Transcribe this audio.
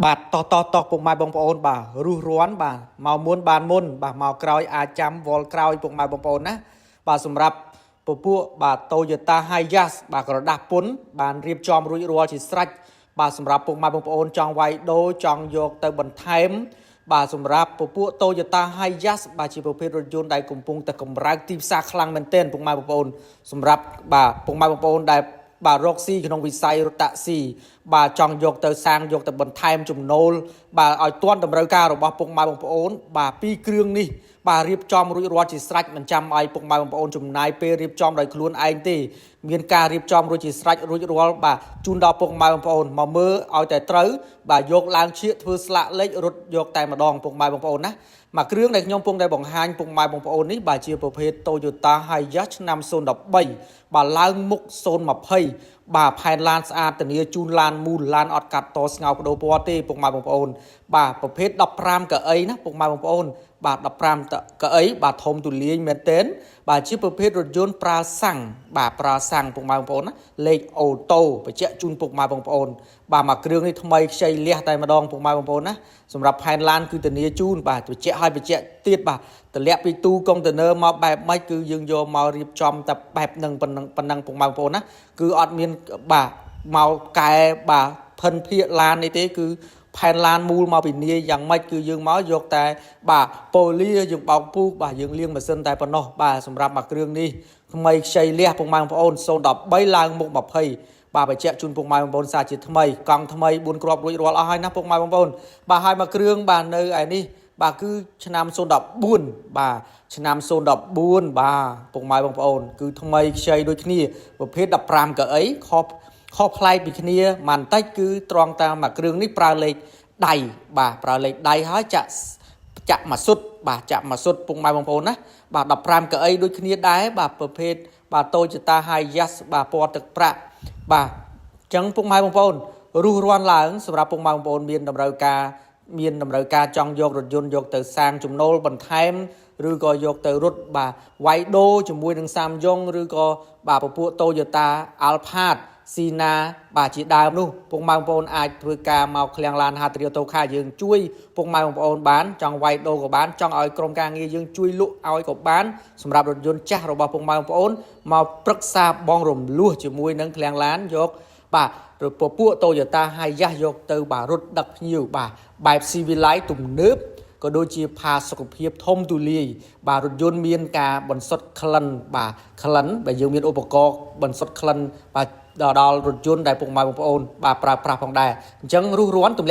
បាទតោះតោះតោះពុកម៉ែបងប្អូនបាទរុះរាន់បាទមកមុនបានមុនបាទមកក្រោយអាចចាំវល់ក្រោយពុកម៉ែបងប្អូនណាបាទសម្រាប់ពពួកបាទ Toyota Hiace បាទក្រដាសពុនបានរៀបចំរួចរាល់ជាស្រេចបាទសម្រាប់ពុកម៉ែបងប្អូនចង់វាយដូរចង់យកទៅបន្ថែម បាទសម្រាប់ពពួក Toyota Hiace បាទជាប្រភេទរថយន្តដែលកំពុងតែកម្រើកទីផ្សារខ្លាំងមែនទែនពុកម៉ែបងប្អូនសម្រាប់បាទពុកម៉ែបងប្អូនដែលបាទរកស៊ីក្នុងវិស័យរថតាក់ស៊ីបាទចង់យកទៅសាងយកទៅបន្ថែមចំណូលបាទឲ្យទាន់តម្រូវការរបស់ពុកម៉ែបងប្អូនបាទពីរគ្រឿងនេះបាទរៀបចំរួចរាល់ជាស្រេចមិនចាំឲ្យពុកម៉ែបងប្អូនចំណាយពេលរៀបចំដោយខ្លួនឯងទេមានការរៀបចំរួចជាស្រេចរួចរាល់បាទជូនដល់ពុកម៉ែបងប្អូនមកមើលឲ្យតែត្រូវបាទយកឡើងឈៀកធ្វើស្លាកលេខរត់យកតែម្ដងពុកម៉ែបងប្អូនណាមួយគ្រឿងដែលខ្ញុំពងតែបង្ហាញពុកម៉ែបងប្អូននេះបាទជាប្រភេទ Toyota Hiace ឆ្នាំ013បាទឡើងមុខ020បាទផែនឡានស្អាតធានាជូនឡានមូលឡានអត់កាត់តស្ងោបដូរពណ៌ទេពុកម៉ែបងប្អូនបាទប្រភេទ15កៅអីណាពុកម៉ែបងប្អូនបាទ15កៅអីបាទធំទូលាយមែនទែនបាទជាប្រភេទរថយន្តប្រើសាំងបាទប្រើសាំងពុកម៉ែបងប្អូនណាលេខអូតូបញ្ជាក់ជូនពុកម៉ែបងប្អូនបាទមួយគ្រឿងនេះថ្មីខ្ចីលះតែម្ដងពុកម៉ែបងប្អូនណាសម្រាប់ផែនឡានគឺធានាជូនបាទបញ្ជាក់ឲ្យបញ្ជាក់ទៀតបាទតម្លាក់ពីទូកុងតឺន័រមកបែបម៉េចគឺយើងយកមករៀបចំតែបែបនឹងប៉ុណ្ណឹងប៉ុណ្ណឹងពុកម៉ែបងប្អូនណាគឺអត់មានបាទមកកែបាទភិនភាកឡាននេះទេគឺផែនឡានមូលមកពីនាយយ៉ាងម៉េចគឺយើងមកយកតែបាទប៉ូលីយើងបោកពូកបាទយើងលាងម៉ាស៊ីនតែប៉ុណ្ណោះបាទសម្រាប់មួយគ្រឿងនេះថ្មីខ្ចីលះពុកម៉ែបងប្អូន013ឡើងមុខ20បាទបញ្ជាក់ជូនពុកម៉ែបងប្អូនសារជាថ្មីកង់ថ្មី4គ្រាប់រួចរាល់អស់ហើយណាពុកម៉ែបងប្អូនបាទហើយមួយគ្រឿងបាទនៅឯនេះបាទគឺឆ្នាំ014បាទឆ្នាំ014បាទពុកម៉ែបងប្អូនគឺថ្មីខ្ចីដូចគ្នាប្រភេទ15កៅអីខុសខុសប្លែកពីគ្នាបន្តិចគឺត្រង់តាមមួយគ្រឿងនេះប្រើលេខដៃបាទប្រើលេខដៃហើយចាក់ចាក់មួយសុទ្ធបាទចាក់មួយសុទ្ធពុកម៉ែបងប្អូនណាបាទ15កៅអីដូចគ្នាដែរបាទប្រភេទបាទ Toyota Hiace បាទពណ៌ទឹកប្រាក់បាទអញ្ចឹងពុកម៉ែបងប្អូនរុះរាន់ឡើងសម្រាប់ពុកម៉ែបងប្អូនមានតម្រូវការមានតម្រូវការចង់យករថយន្តយកទៅសាងចំណូលបន្ថែមឬក៏យកទៅរត់បាទវាយដូរជាមួយនឹងសាមយ៉ុងឬក៏បាទពពួក Toyota Alphard ស៊ីណាបាទជាដើមនោះពុកម៉ែបងប្អូនអាចធ្វើការមកឃ្លាំងឡានហាត្រីអូតូខាយើងជួយពុកម៉ែបងប្អូនបានចង់វាយដូរក៏បានចង់ឲ្យក្រុមការងារយើងជួយលក់ឲ្យក៏បានសម្រាប់រថយន្តចាស់របស់ពុកម៉ែបងប្អូនមកប្រឹក្សាបងរំលោះជាមួយនឹងឃ្លាំងឡានយកបាទពពួក Toyota Hiace យកទៅបាទរត់ដឹកភ្ញៀវបាទបែប Civilized ទំនើបក៏ដូចជាផាសុខភាពធំទូលាយបាទរថយន្តមានការបន្សុទ្ធក្លិនបាទក្លិនបើយើងមានឧបករណ៍បន្សុទ្ធក្លិនបាទដល់រថយន្តដែលពុកម៉ែបងប្អូនបាទប្រើប្រាស់ផងដែរអញ្ចឹងរុះរាន់ទម្លាក់